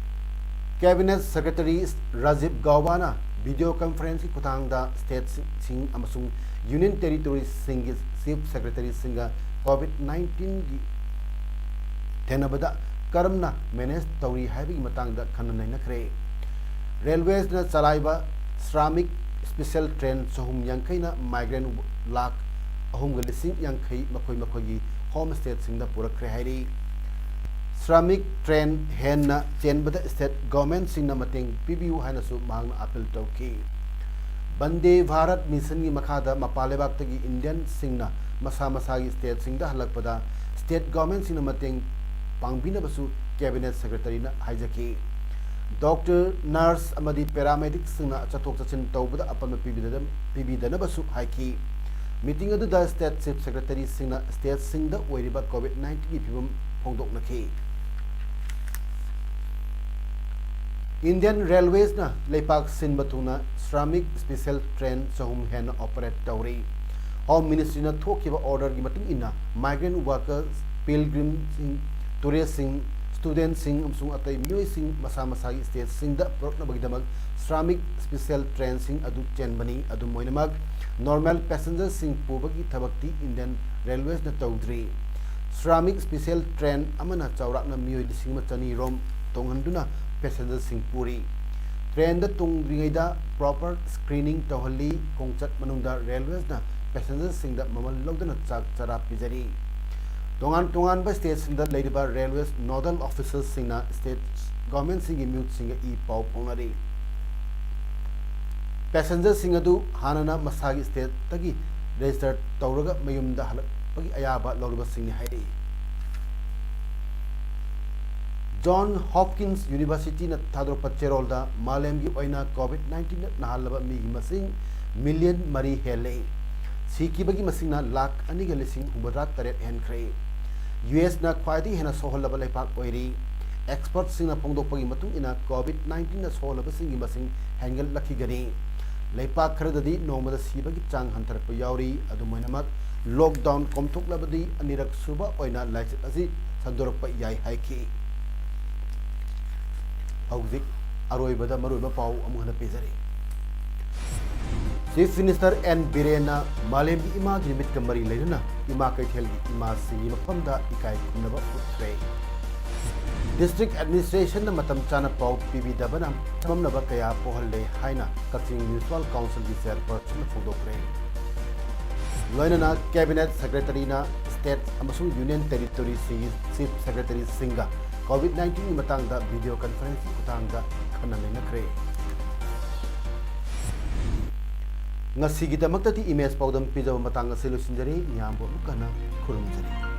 Cabinet Secretary Rajiv ꯒꯥꯎꯕꯥꯅ video conference ꯀꯤ ꯈꯨꯠꯊꯥꯡꯗ state ꯁꯤꯡ ꯑꯃꯁꯨꯡ union territory ꯁꯤꯡꯒꯤ chief secretary ꯁꯤꯡꯒ COVID nineteen ꯒꯤ ꯊꯦꯡꯅꯕꯗ ꯀꯔꯝꯅ manage ꯇꯧꯔꯤ ꯍꯥꯏꯕꯒꯤ ꯃꯇꯥꯡꯗ ꯈꯟꯅ ꯅꯩꯅꯈ꯭ꯔꯦ꯫ Railways ꯅ ꯆꯂꯥꯏꯕ Shramik special train ꯆꯍꯨꯝ ꯌꯥꯡꯈꯩꯅ migrant ꯂꯥꯈ ꯑꯍꯨꯝꯒ ꯂꯤꯁꯤꯡ ꯌꯥꯡꯈꯩ ꯃꯈꯣꯏ ꯃꯈꯣꯏꯒꯤ home state ꯁꯤꯡꯗ ꯄꯨꯔꯛꯈ꯭ꯔꯦ ꯍꯥꯏꯔꯤ꯫ ꯁ꯭ꯔꯥꯃꯤꯛ ꯇ꯭ꯔꯦꯟ ꯍꯦꯟꯅ ꯆꯦꯟꯕꯗ ꯁ꯭ꯇꯦꯠ ꯒꯣꯔꯃꯦꯟꯠꯁꯤꯡꯅ ꯃꯇꯦꯡ ꯄꯤꯕꯤꯌꯨ ꯍꯥꯏꯅꯁꯨ ꯃꯍꯥꯛꯅ ꯑꯥꯄꯤꯜ ꯇꯧꯈꯤ꯫ ꯕꯟꯗꯦ ꯚꯥꯔꯠ ꯃꯤꯁꯟꯒꯤ ꯃꯈꯥꯗ ꯃꯄꯥꯟ ꯂꯩꯕꯥꯛꯇꯒꯤ ꯏꯟꯗꯤꯌꯟꯁꯤꯡꯅ ꯃꯁꯥ ꯃꯁꯥꯒꯤ ꯁ꯭ꯇꯦꯠꯁꯤꯡꯗ ꯍꯜꯂꯛꯄꯗ ꯁ꯭ꯇꯦꯠ ꯒꯣꯔꯃꯦꯟꯠꯁꯤꯡꯅ ꯃꯇꯦꯡ ꯄꯥꯡꯕꯤꯅꯕꯁꯨ ꯀꯦꯕꯤꯅꯦꯠ ꯁꯦꯀ꯭ꯔꯦꯇꯔꯤꯅ ꯍꯥꯏꯖꯈꯤ꯫ ꯗꯣꯛꯇꯔ, ꯅꯔꯁ ꯑꯃꯗꯤ ꯄꯦꯔꯥꯃꯦꯗꯤꯛꯁꯤꯡꯅ ꯆꯠꯊꯣꯛ ꯆꯠꯁꯤꯟ ꯇꯧꯕꯗ ꯑꯄꯟꯕ ꯄꯤꯕꯤꯗꯅ-, ꯄꯤꯕꯤꯗꯅꯕꯁꯨ ꯍꯥꯏꯈꯤ꯫ ꯃꯤꯇꯤꯡ ꯑꯗꯨꯗ ꯁ꯭ꯇꯦꯠ ꯆꯤꯐ ꯁꯦꯀ꯭ꯔꯦꯇꯔꯤꯁꯤꯡꯅ ꯁ꯭ꯇꯦꯠꯁꯤꯡꯗ ꯑꯣꯏꯔꯤꯕ ꯀꯣꯚꯤꯗ ꯅꯥꯏꯟꯇꯤꯟꯒꯤ ꯐꯤꯕꯝ ꯐꯣꯡꯗꯣꯛꯅꯈꯤ꯫ ꯏꯟꯗꯤꯌꯟ ꯔꯦꯜꯋꯦꯁꯅ ꯂꯩꯄꯥꯛ ꯁꯤꯟꯕ ꯊꯨꯡꯅ ꯁ꯭ꯔꯥꯃꯤꯛ ꯁ꯭ꯄꯦꯁꯦꯜ ꯇ꯭ꯔꯦꯟ ꯆꯍꯨꯝ ꯍꯦꯟꯅ ꯑꯣꯄꯔꯦꯠ ꯇꯧꯔꯤ꯫ ꯍꯣꯝ ꯃꯤꯅꯤꯁꯇ꯭ꯔꯤꯅ ꯊꯣꯛꯈꯤꯕ ꯑꯣꯔꯗꯔꯒꯤ ꯃꯇꯨꯡ ꯏꯟꯅ, ꯃꯥꯏꯒ꯭ꯔꯦꯟꯠ ꯋꯥꯔꯀꯔꯁ, ꯄꯤꯜꯒ꯭ꯔꯤꯝꯁꯤꯡ, ꯇꯨꯔꯤꯁ꯭ꯠꯁꯤꯡ, ꯁ꯭ꯇꯨꯗꯦꯟꯠꯁꯤꯡ ꯑꯃꯁꯨꯡ ꯑꯇꯩ ꯃꯤꯑꯣꯏꯁꯤꯡ ꯃꯁꯥ ꯃꯁꯥꯒꯤ ꯁ꯭ꯇꯦꯠꯁꯤꯡꯗ ꯄꯨꯔꯛꯅꯕꯒꯤꯗꯃꯛ ꯁ꯭ꯔꯥꯃꯤꯛ ꯁ꯭ꯄꯦꯁꯦꯜ ꯇ꯭ꯔꯦꯟꯁꯤꯡ ꯑꯗꯨ ꯆꯦꯟꯕꯅꯤ꯫ ꯑꯗꯨꯝ ꯑꯣꯏꯅꯃꯛ, ꯅꯣꯔꯃꯦꯜ ꯄꯦꯁꯦꯟꯖꯔꯁꯤꯡ ꯄꯨꯕꯒꯤ ꯊꯕꯛꯇꯤ ꯏꯟꯗꯤꯌꯟ ꯔꯦꯜꯋꯦꯁꯅ ꯇꯧꯗ꯭ꯔꯤ꯫ ꯁ꯭ꯔꯥꯃꯤꯛ ꯁ꯭ꯄꯦꯁꯦꯜ ꯇ꯭ꯔꯦꯟ ꯑꯃꯅ ꯆꯥꯎꯔꯥꯛꯅ ꯃꯤꯑꯣꯏ ꯂꯤꯁꯤꯡ ꯑꯃ ꯆꯅꯤ ꯔꯣꯝ ꯇꯣꯡꯍꯟꯗꯨꯅ ꯄꯦꯁꯦꯟꯖꯔꯁꯤꯡ ꯄꯨꯔꯤ꯫ ꯇ꯭ꯔꯦꯟꯗ ꯇꯣꯡꯗ꯭ꯔꯤꯉꯩꯗ ꯄ꯭ꯔꯣꯄꯔ ꯁ꯭ꯀ꯭ꯔꯤꯅꯤꯡ ꯇꯧꯍꯜꯂꯤ꯫ ꯈꯣꯡꯆꯠ ꯃꯅꯨꯡꯗ ꯔꯦꯜꯋꯦꯁꯅ ꯄꯦꯁꯦꯟꯖꯔꯁꯤꯡꯗ ꯃꯃꯜ ꯂꯧꯗꯅ ꯆꯥꯛ ꯆꯔꯥ ꯄꯤꯖꯔꯤ꯫ ꯇꯣꯉꯥꯟ ꯇꯣꯉꯥꯟꯕ ꯁ꯭ꯇꯦꯠꯁꯤꯡꯗ ꯂꯩꯔꯤꯕ ꯔꯦꯜꯋꯦꯁ ꯅꯣꯗꯜ ꯑꯣꯐꯤꯁꯔꯁꯤꯡꯅ ꯁ꯭ꯇꯦꯠ ꯒꯣꯔꯃꯦꯟꯠꯁꯤꯡꯒꯤ ꯃꯤꯍꯨꯠꯁꯤꯡꯒ ꯏ ꯄꯥꯎ ꯐꯥꯎꯅꯔꯤ꯫ ꯄꯦꯁꯦꯟꯖꯔꯁꯤꯡ ꯑꯗꯨ ꯍꯥꯟꯅꯅ ꯃꯁꯥꯒꯤ ꯁ꯭ꯇꯦꯠꯇꯒꯤ ꯔꯦꯖꯤꯁꯇꯔ ꯇꯧꯔꯒ ꯃꯌꯨꯝꯗ ꯍꯜꯂꯛꯄꯒꯤ ꯑꯌꯥꯕ ꯂꯧꯔꯕꯁꯤꯡꯅꯤ ꯍꯥꯏꯔꯤ꯫ ꯖꯣꯟ ꯍꯣꯞꯀꯤꯟꯁ ꯌꯨꯅꯤꯚꯔꯁꯤꯇꯤꯅ ꯊꯥꯗꯣꯔꯛꯄ ꯆꯦꯔꯣꯜꯗ ꯃꯥꯂꯦꯝꯒꯤ ꯑꯣꯏꯅ ꯀꯣꯚꯤꯗ ꯅꯥꯏꯟꯇꯤꯟꯅ ꯅꯥꯍꯜꯂꯕ ꯃꯤꯒꯤ ꯃꯁꯤꯡ ꯃꯤꯂꯤꯌꯟ ꯃꯔꯤ ꯍꯦꯜꯂꯦ꯫ ꯁꯤꯈꯤꯕꯒꯤ ꯃꯁꯤꯡꯅ ꯂꯥꯈ ꯑꯅꯤꯒ ꯂꯤꯁꯤꯡ ꯍꯨꯝꯐꯨꯇꯔꯥ ꯇꯔꯦꯠ ꯍꯦꯟꯈ꯭ꯔꯦ꯫ ꯌꯨ ꯑꯦꯁꯅ ꯈ꯭ꯋꯥꯏꯗꯒꯤ ꯍꯦꯟꯅ ꯁꯣꯛꯍꯜꯂꯕ ꯂꯩꯄꯥꯛ ꯑꯣꯏꯔꯤ꯫ ꯑꯦꯛꯁꯄꯔꯠꯁꯤꯡꯅ ꯐꯣꯡꯗꯣꯛꯄꯒꯤ ꯃꯇꯨꯡ ꯏꯟꯅ, ꯀꯣꯚꯤꯗ ꯅꯥꯏꯟꯇꯤꯟꯅ ꯁꯣꯛꯍꯜꯂꯕꯁꯤꯡꯒꯤ ꯃꯁꯤꯡ ꯍꯦꯟꯒꯠꯂꯛꯈꯤꯒꯅꯤ꯫ ꯂꯩꯄꯥꯛ ꯈꯔꯗꯗꯤ ꯅꯣꯡꯃꯗ ꯁꯤꯕꯒꯤ ꯆꯥꯡ ꯍꯟꯊꯔꯛꯄ ꯌꯥꯎꯔꯤ꯫ ꯑꯗꯨꯝ ꯑꯣꯏꯅꯃꯛ, ꯂꯣꯛꯗꯥꯎꯟ ꯀꯣꯝꯊꯣꯛꯂꯕꯗꯤ ꯑꯅꯤꯔꯛ ꯁꯨꯕ ꯑꯣꯏꯅ ꯂꯥꯏꯆꯠ ꯑꯁꯤ ꯁꯟꯗꯣꯔꯛꯄ ꯌꯥꯏ ꯍꯥꯏꯈꯤ꯫ ꯍꯧꯖꯤꯛ ꯑꯔꯣꯏꯕꯗ ꯃꯔꯨꯑꯣꯏꯕ ꯄꯥꯎ ꯑꯃꯨꯛ ꯍꯟꯅ ꯄꯤꯖꯔꯤ꯫ ꯆꯤꯐ ꯃꯤꯅꯤꯁꯇꯔ ꯑꯦꯟ ꯕꯤꯔꯦꯟꯅ ꯃꯥꯂꯦꯝꯒꯤ ꯏꯃꯥꯒꯤ ꯅꯨꯃꯤꯠꯀ ꯃꯔꯤ ꯂꯩꯅꯅ ꯏꯃꯥ ꯀꯩꯊꯦꯜꯒꯤ ꯏꯃꯥꯁꯤꯡꯒꯤ ꯃꯐꯝꯗ ꯏꯀꯥꯏ ꯈꯨꯝꯅꯕ ꯎꯠꯈ꯭ꯔꯦ꯫ ꯗꯤꯁꯇ꯭ꯔꯤꯛ ꯑꯦꯗꯃꯤꯅꯤꯁꯇ꯭ꯔꯦꯁꯟꯅ ꯃꯇꯝ ꯆꯥꯅ ꯄꯥꯎ ꯄꯤꯕꯤꯗꯕꯅ ꯆꯃꯝꯅꯕ ꯀꯌꯥ ꯄꯣꯛꯍꯜꯂꯦ ꯍꯥꯏꯅ ꯀꯛꯆꯤꯡ ꯃ꯭ꯌꯨꯅꯤꯁꯤꯄꯥꯜ ꯀꯥꯎꯟꯁꯤꯜꯒꯤ ꯆꯦꯌꯔꯄꯔꯁꯟꯅ ꯐꯣꯡꯗꯣꯛꯈ꯭ꯔꯦ꯫ ꯂꯣꯏꯅꯅ ꯀꯦꯕꯤꯅꯦꯠ ꯁꯦꯀ꯭ꯔꯦꯇꯔꯤꯅ States ꯑꯃꯁꯨꯡ Union Territoriesꯁꯤꯡꯒꯤ Chief Secretaryꯁꯤꯡꯒ COVID nineteenꯒꯤ ꯃꯇꯥꯡꯗ video conference ꯈꯨꯠꯊꯥꯡꯗ ꯈꯟꯅ ꯅꯩꯅꯈ꯭ꯔꯦ꯫ ꯉꯁꯤꯒꯤꯗꯃꯛꯇꯗꯤ ꯏꯃꯦꯖ ꯄꯥꯎꯗꯝ ꯄꯤꯖꯕ ꯃꯇꯥꯡ ꯑꯁꯤ ꯂꯣꯏꯁꯤꯟꯖꯔꯦ꯫ ꯃꯤꯌꯥꯝꯕꯨ ꯑꯃꯨꯛ ꯍꯟꯅ ꯈꯨꯔꯨꯝꯖꯔꯤ꯫